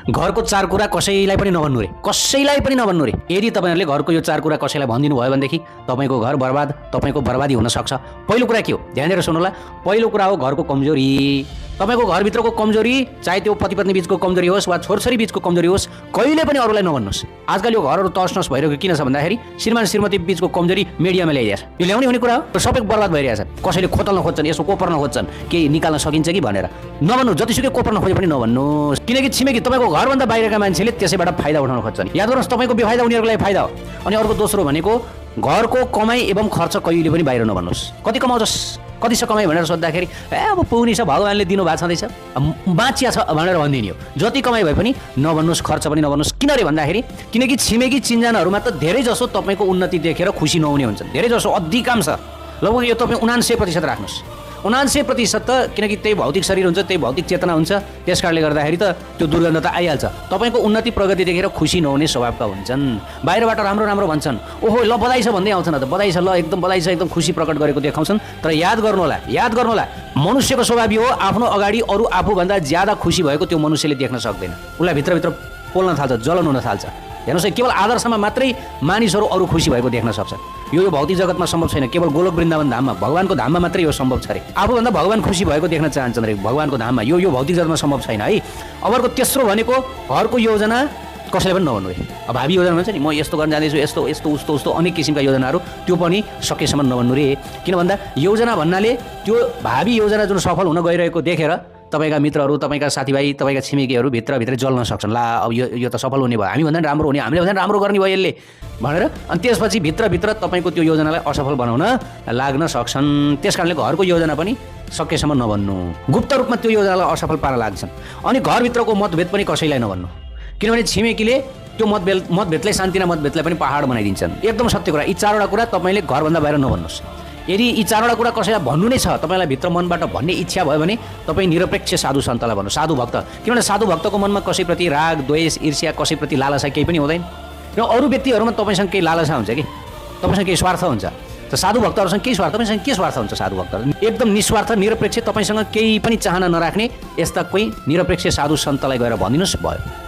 घरको 4 कुरा कसैलाई पनि नभन्नु रे, कसैलाई पनि नभन्नु रे। यदि तपाईहरुले घरको यो 4 कुरा कसैलाई भनिदिनु भयो भनेदेखि तपाईको घर बर्बाद, तपाईको बर्बादी हुन सक्छ। पहिलो कुरा के हो ध्यान दिएर सुन्नु होला। पहिलो कुरा हो घरको कमजोरी। तपाईको घरभित्रको कमजोरी, चाहे त्यो पति पत्नी बीचको कमजोरी होस् वा छोरछोरी बीचको कमजोरी होस्, कहिले पनि अरूलाई नभन्नुस्। आजकल यो घरहरू तसनस भइरहेको किन छ भन्दाखेरि श्रीमान श्रीमती बीचको कमजोरी मिडियामा ल्याइदिएछ। यो ल्याउने हुने कुरा हो, सबै बर्बाद भइरहेछ। कसैले खोतल्न खोज्छन्, यसो कोपर्न खोज्छन्, केही निकाल्न सकिन्छ कि भनेर नभन्नु। जतिसुकै कोपर्न खोजे पनि नभन्नुस्, किनकि छिमेकी तपाईको घरभन्दा बाहिरका मान्छेले त्यसैबाट फाइदा उठाउन खोज्छन्। याद गर्नुहोस्, तपाईको बेफाइदा उनीहरूको लागि फाइदा हो। अनि अर्को दोस्रो भनेको घरको कमाई एवं खर्च कहिले पनि बाहिर नभन्नुस्। कति कमाउँछस्, कति छ कमाई भनेर सोद्धाखेरि अब पुग्ने छ, भगवानले दिनु भएको छँदैछ, बाँचिया छ भनेर भनिदिने हो। जति कमाई भए पनि नभन्नुस्, खर्च पनि नभन्नुस्। किन रे भन्दाखेरि किनकि छिमेकी चिन्जानहरूमा त धेरै जसो तपाईँको उन्नति देखेर खुसी नहुने हुन्छन्। धेरै जसो, अधिकांश, लगभग यो तपाईँ 79% राख्नुहोस्। 79% त किनकि त्यही भौतिक शरीर हुन्छ, त्यही भौतिक चेतना हुन्छ। त्यस कारणले गर्दाखेरि त त्यो दुर्गन्ध त आइहाल्छ। तपाईँको उन्नति प्रगति देखेर खुसी नहुने स्वभावका हुन्छन्। बाहिरबाट राम्रो राम्रो भन्छन्, ओहो ल बधाई छ भन्दै आउँछन्, त बधाई छ, ल एकदम बधाई छ, एकदम खुसी प्रकट गरेको देखाउँछन्। तर याद गर्नु होला मनुष्यको स्वभाव हो आफ्नो अगाडि अरू आफूभन्दा ज्यादा खुसी भएको त्यो मनुष्यले देख्न सक्दैन। उसलाई भित्रभित्र पोल्न थाल्छ, जलन हुन थाल्छ। हेर्नुहोस् है, केवल आदर्शमा मात्रै मानिसहरू अरू खुसी भएको देख्न सक्छन्। यो भौतिक जगतमा सम्भव छैन, केवल गोलोक वृन्दावन धाममा, भगवानको धाममा मात्रै यो सम्भव छ अरे। आफूभन्दा भगवान खुसी भएको देख्न चाहन्छन् अरे भगवानको धाममा। यो भौतिक जगतमा सम्भव छैन है। अबको तेस्रो भनेको घरको योजना कसैलाई पनि नभन्नु है। अब भावी योजना भन्छ नि, म यस्तो गर्न जाँदैछु, यस्तो यस्तो उस्तो उस्तो अनेक किसिमका योजनाहरू, त्यो पनि सकेसम्म नभन्नु रे। किन भन्दा योजना भन्नाले त्यो भावी योजना जुन सफल हुन गइरहेको देखेर तपाईँका मित्रहरू, तपाईँका साथीभाइ, तपाईँका छिमेकीहरू भित्रभित्र जल्न सक्छन्। ला अब यो त सफल हुने भयो, हामी भन्दा राम्रो हुने, हामीले भन्दा राम्रो गर्ने भयो यसले भनेर। अनि त्यसपछि भित्रभित्र तपाईँको त्यो योजनालाई असफल बनाउन लाग्न सक्छन्। त्यस कारणले घरको योजना पनि सकेसम्म नभन्नु। गुप्त रूपमा त्यो योजनालाई असफल पार्न लाग्छन्। अनि घरभित्रको मतभेद पनि कसैलाई नभन्नु, किनभने छिमेकीले त्यो मतभेदलाई, सान्तिना मतभेदलाई पनि पहाड बनाइदिन्छन्। एकदम सत्य कुरा। यी 4वटा कुरा तपाईँले घरभन्दा बाहिर नभन्नुहोस्। यदि यी 4वटा कुरा कसैलाई भन्नु नै छ, तपाईँलाई भित्र मनबाट भन्ने इच्छा भयो भने तपाईँ निरपेक्ष साधु सन्तलाई भन्नु, साधु भक्त। किनभने साधु भक्तको मनमा कसैप्रति राग, द्वेष, ईर्ष्या, कसैप्रति लालसा केही पनि हुँदैन। र अरू व्यक्तिहरूमा तपाईँसँग केही लालसा हुन्छ कि तपाईँसँग केही स्वार्थ हुन्छ। त साधु भक्तहरूसँग केही स्वार्थ, तपाईँसँग के स्वार्थ हुन्छ? साधु भक्तहरू एकदम निस्वार्थ, निरपेक्ष, तपाईँसँग केही पनि चाहना नराख्ने यस्ता कोही निरपेक्ष साधु सन्तलाई गएर भनिदिनुहोस्, भयो।